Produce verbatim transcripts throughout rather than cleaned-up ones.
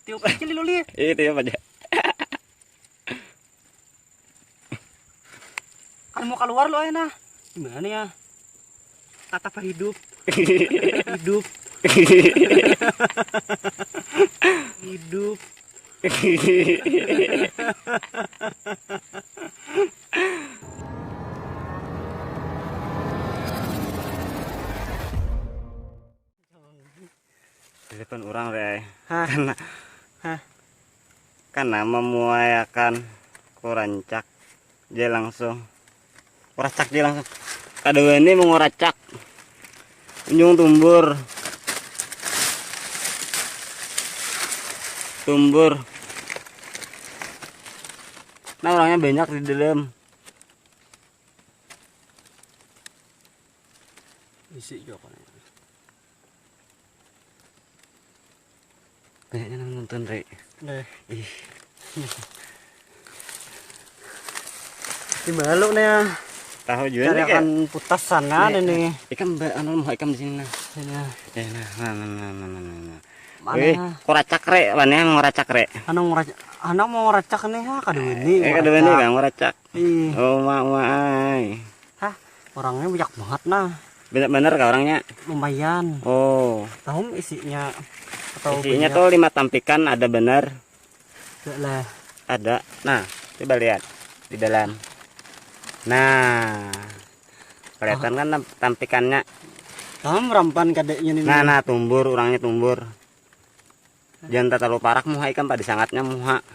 Tiup aja, Luli. Iya, tiup aja. Kan mau keluar lo, ayo, nah. Gimana ya? Tatap hidup. Hidup. Hidup. Telepon orang, Rey. Hah? Karena, hah? Karena memuayakan kurancak je langsung. Kuracak je langsung. Kadua ini menguracak. Unjung tumbur. Tumbur. Nah, orangnya banyak di dalam. Isi juga. Banyaknya nang nonton, Rek. Deh. Ih. Di malu nih ya. Tahu juga. Cari nih, akan putas sana nih, nih. Ikam ba-, anu, mau ikam di sini, nah. Sini. Ya, nah, nah, nah. Mana? Wih, kuracak, Rek. Mana yang nguracak, Rek? Anu nguracak, anu mau nguracak nih, ha, kadua ini. Eh, kadua ini nguracak. Bang, nguracak. Ih. Oh, ma, ma, ai. Hah, orangnya banyak banget, nah. Banyak bener kah orangnya? Lumayan. Oh. Tahu isinya atau isinya banyak? Tuh lima tampikan ada bener. Ada lah. Ada. Nah, coba lihat di dalam. Nah, kelihatan kan tam-, tampikannya. Tahu merampan kadeknya nih. Nah, nah, tumbur, orangnya tumbur. Jangan terlalu parak muha ikam, pada sangatnya muha.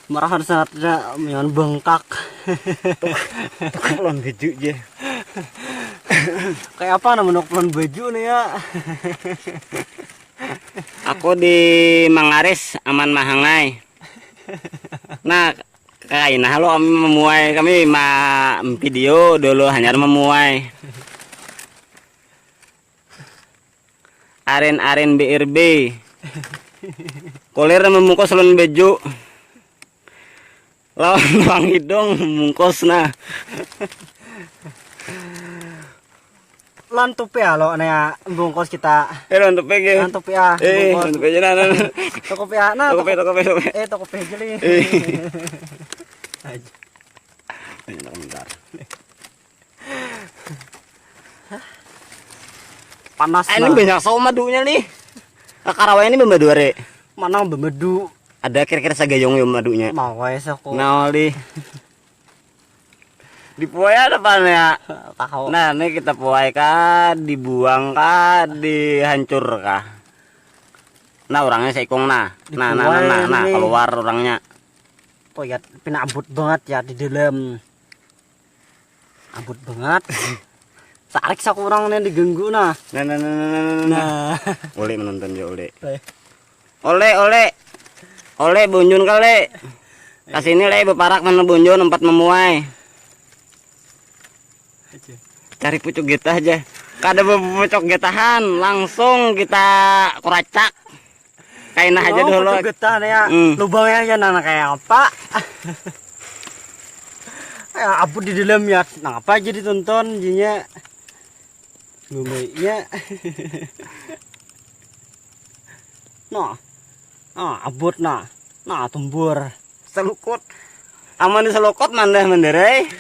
Marahan sangatnya, mian bengkak. Tuh, tuh kan lawan baju je. Kayak apa namanya lawan baju nih ya? Aku di Mangaris aman mahangai. Nah, kaina lo kami memuai, kami ma video dulu hanyar memuai. Aren-aren B R B. Koler membungkus lawan baju. Lawan bang hidung membungkus, nah. Lawan tupi ya lo, nah, ya, membungkus kita. Eh, lawan tupi ge. Lawan tupi ya, eh, membungkus. Lawan tupi aja, nah, nah, nah. Toko P A, nah, toko P, toko P, toko P. Eh, toko P aja. Aja. Ini bentar. Panas. Ah, ini nah. Banyak sawo madunya nih. Nah, karawai ini bemadu, Rek. Mana bemadu? Ada kira-kira sagayung ya madunya. Mau wae aku. Nah, di. Dipuai ada apa ya? Tahu. Nah, ini kita puai kah, dibuang kah, dihancur kah? Nah, orangnya seikung nah. Nah, nah, nah, nah, nah, keluar orangnya. Dipuai nih. Oh ya, pina abut banget ya di dalam. Abut banget. Sarik saku orang nih diganggu nah. Nah, nah, nah, nah, nah, nah, nah. Nah. Uli menonton ya, Uli. Eh. Uli, Uli. Uli, bunjun kali. Kasini, Le, beparak mana bunjun, empat memuai. Aja. Cari pucuk getah aja. Kada be-, pucuk getahan, langsung kita kuracak. Kaina aja dulu. Pucuk getah nih ya. Hmm. Lubangnya aja nang kayak apa? Ya, abut di dalam ya. Nang apa aja ditonton jinya. Ngumainya. Nah. Nah, abut nah. Nah, tumbur. Selukut. Aman di selukut mandah mandarai.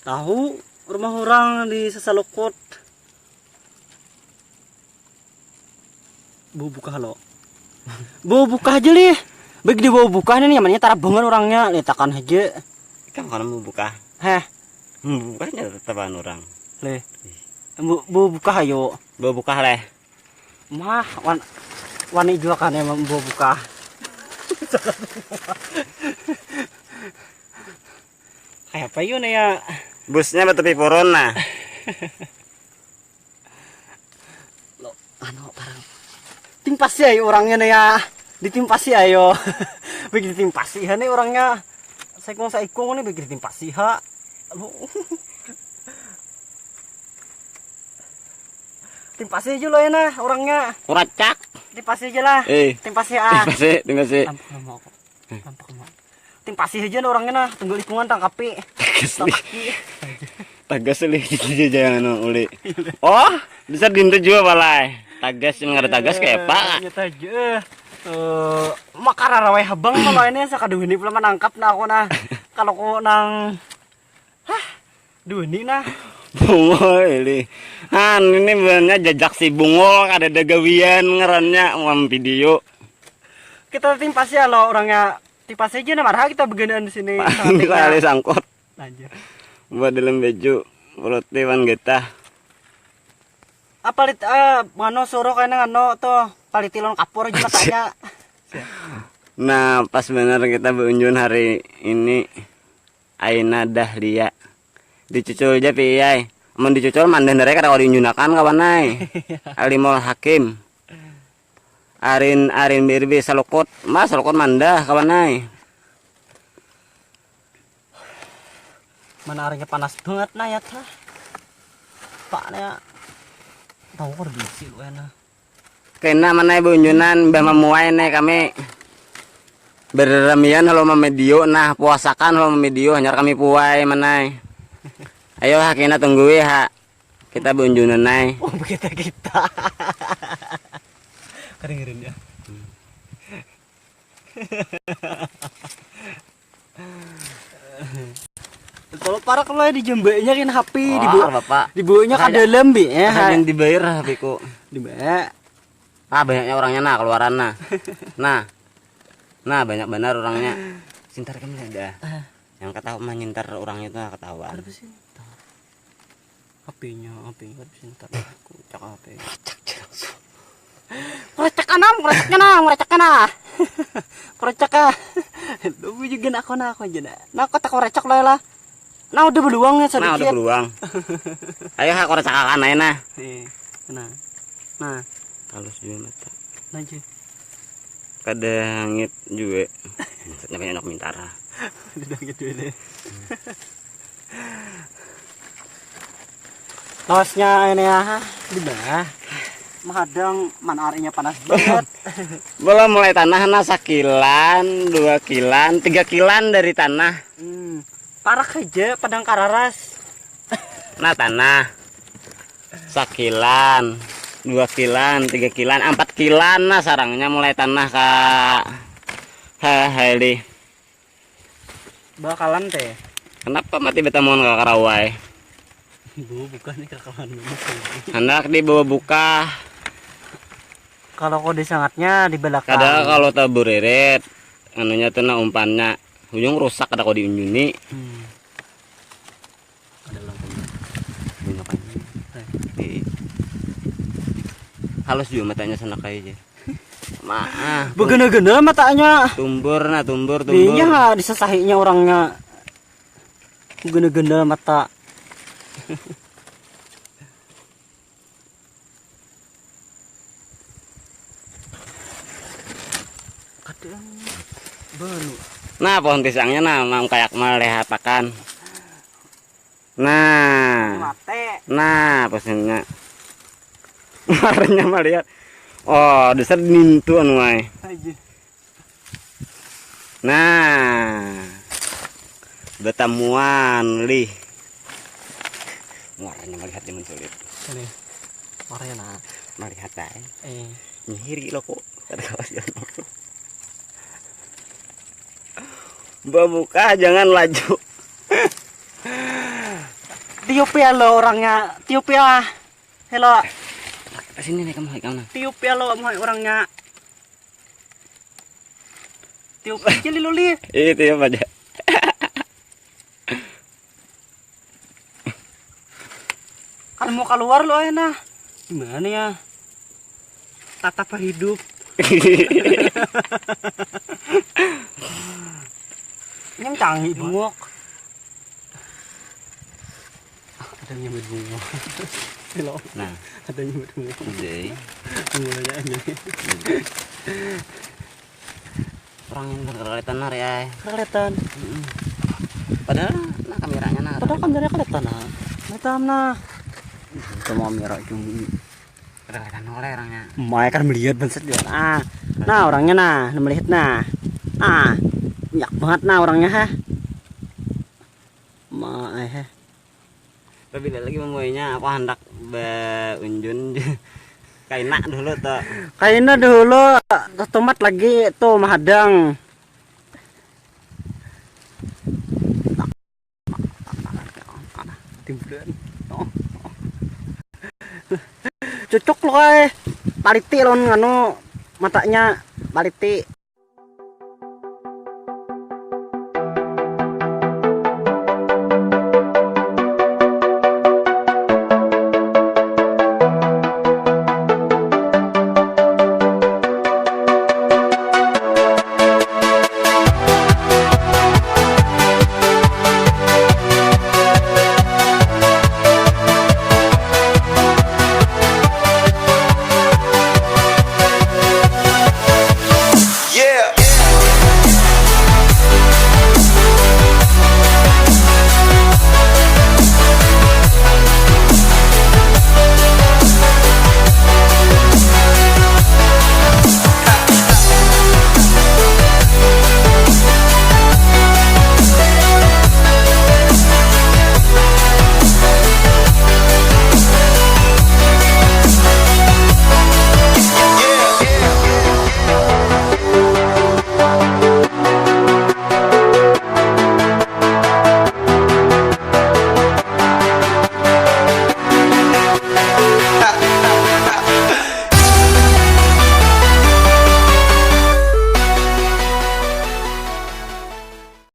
Tahu rumah orang di seselukut. Bau bukah lo. Bau bukah aja lih. Baik di bau bukah nih, nyamannya tarabangan orangnya. Litakan aja. Ikam kan mau bukah? Heh. Mau bukahnya tetapan orang. Leh. Bau, bau bukah ayo. Bau bukah leh. Mah, wan-, wani jua kan emang bau bukah. Kayak apa yun ya? Busnya batapi purun nah. Lo, anu, parang. Timpasi ayo orangnya nih ya. Ditimpasi ayo. Bagi ditimpasi ha nih orangnya. Saikung-saikung nih bagi ditimpasi ha. Lo. Timpasi aja lo ya nah orangnya. Kuracak. Timpasi aja lah. Eh. Timpasi ah. Timpasi, timpasi. Tampak sama aku. Tampak sama. Timpasi aja nah orangnya nah. Tunggu lingkungan tangkapi. Tagas lih. Tagas lih, jangan uli. Oh, bisa dintu juga palai. tagas, mun kada tagas kayak apa? Nyata aja. Eh, makararawai habang kalau ini sakaduhuni pula manangkap nah aku nah. Kalau ku nang duhuni nah. Bungul ini. Han, ini banyak jajak si bungul, kada ada gawian ngarannya, uang video. Kita timpasi ya lo orangnya, timpasi aja nah marah kita begenaan di sini. Bisa alih sangkut. Lanjut. Buat dalam baju, roti wan getah. Apa lit eh mano suruh kena ngano tuh, palit tilon kapur aja matanya. Nah, pas bener kita beunjun hari ini. Aina Dahlia. Dicucul aja pi ai. Amun dicucul mandah narai kada kawa diunjunakan kawan ai. Alimul Hakim. Arin arin birbi salukut. Mas salukut mandah kawan ai. Mana arinya panas banget nah ya tah. Pak ya. Tahu kok bisi lu enak. Kena manai bunjunan bah mamuai nai kami. Berramian halo mamedio nah, puasakan halo mamedio hanyar kami puai manai. Ayo ha kena tunggui ha. Kita bunjunan nai. Oh, kita kita. Kering kering ya. Kalau parak lo di jembeknya kan H P Oh, dibawa bapak. Dibawanya ke Ada- dalam bi ya. Ada yang dibayar H P ku. Dibawa. Ah, banyaknya orangnya nah keluaran nah. Nah. Nah, banyak benar orangnya. Sintar kan ada. Ah. Yang ketawa menyintar orangnya itu ketahuan. Ada sih. Apinya, apinya kan sintar. Aku cak apa ya? Cak langsung. Korecak anam, korecak anam, korecak anam. Korecak ah. Lu juga nak kona aku aja nak. Nah, kata korecak lah lah. Nah, udah beluang ya Nah, udah sedikit. Beruang. Ayo ha korecakakan aja nah. Nih, nah. Nah, Halus juga mata. Nah, Ji. Kada hangit juga. Maksudnya banyak anak mintara. Udah gitu deh. Lawasnya ini ya, di bawah. Mahadang mana arinya panas banget. Belum mulai tanah nah sakilan, dua kilan, tiga kilan dari tanah. Hmm. Parak aja padang kararas. Nah tanah. Sakilan, dua kilan, tiga kilan, empat kilan nah sarangnya mulai tanah ka ha heli. Bakalan teh. Kenapa mati betamuan ka karawai? Bu bukan nih kakalan. Hendak dibawa buka. Kalau kode sangatnya di belakang. Kada kalau taburirit, anunya tuh nah umpannya. Ujung rusak kada kau diunjuni. Hmm. Ada lampunya. Bunyi apa ini? Eh. Iya. Halus juga matanya sanak kayak aja. Maaf. Begena-gena matanya. Tumbur nah, tumbur, tumbur. Dinya disesahinya orangnya. Begena-gena mata. Kadang banu. Nah, pohon pisangnya nah, mang kayak melehatakan. Nah. Mate. Nah, pesennya. Warnanya mah lihat. Oh, dasar nintu anu ai. Aja. Nah. Betamuan lih. Warnanya melihat zaman sulit. Ini. Warnanya nah. Melihat ai. Eh. Nyihiri lo kok. Kada kawas ya. Babuka jangan laju. Tiup ya lo orangnya. Tiup ya. Halo. Sini nih kamu, kamu. Tiup ya lo mau orangnya. Tiup aja li luli. Iya, tiup aja. Kan mau keluar lo aja nah. Gimana ya? Tatap hidup. Nyam canggih bungok. Ada nyamit bunga. Hello. Nah. Ada nyamit bunga. Udah. Bunganya aja. Orang yang kelihatan nari ay. Kelihatan. Padahal nah kameranya nah. Padahal kameranya kelihatan nah. Kelihatan nah. Itu mau merah cumi. Kelihatan oleh orangnya. Mai kan melihat banset dia. Ah. Nah, orangnya nah, nah melihat nah. Ah. Nyak banget nah orangnya ha. Ma eh. Tapi lagi memuainya aku hendak beunjun. Kaina dulu tuh. Kaina dulu, tomat lagi tuh mahadang. Timbulan. Oh. Cocok loh, eh. Paliti lawan nganu, matanya paliti.